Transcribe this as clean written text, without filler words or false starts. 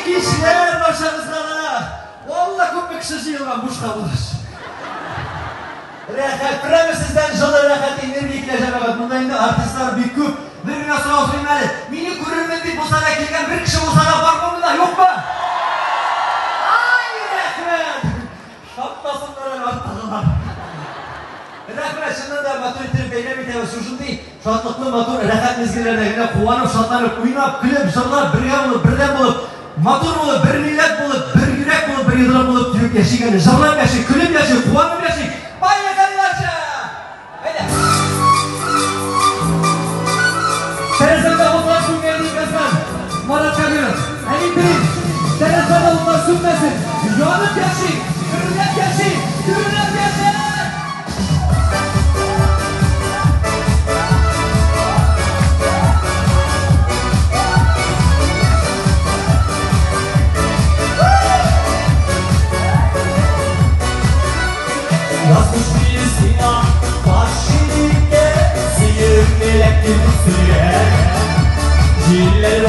Хәерле кичләр барчагызга да! Валла күпме кеше җыелган бушка булыш. Рәхәт, прәме сездән җылы рәхәт энергия килә җәмәгать. Монда инде артистлар бик күп. Бер генә сорау сорыйм әле. Мине күрермен дип булса да килгән бер кеше булса да бармы монда, юкмы? Ай, рәхмәт! Шартласыннар әле арттагылар. Рәхмәт, чыннан да матур иттереп бәйрәм итәбез. Шушындый шатлыклы, матур, рәхәт мизгелләрдә генә куанып, шатланып, уйнап, көлеп, җырлап, бергә булып, бердәм булып, матур булып, бер милләт булып, бер йөрәк булып, бер йодрык булып килеп яшик әле. Җырлап яшик, көлеп яшик, куанып яшик. Поехали дальше! Әйдә! Тәрәзәмдә утлар сүнгән дип язган Марат Кәбиров. Ә мин телим, тәрәзәдә утлар сүнмәсен, янып яшик, гөрләп яшик, гөрләп яшик! Язмыш бирде сиңа таш җилкә, Сөеп эләктем сөяргә. Җилләр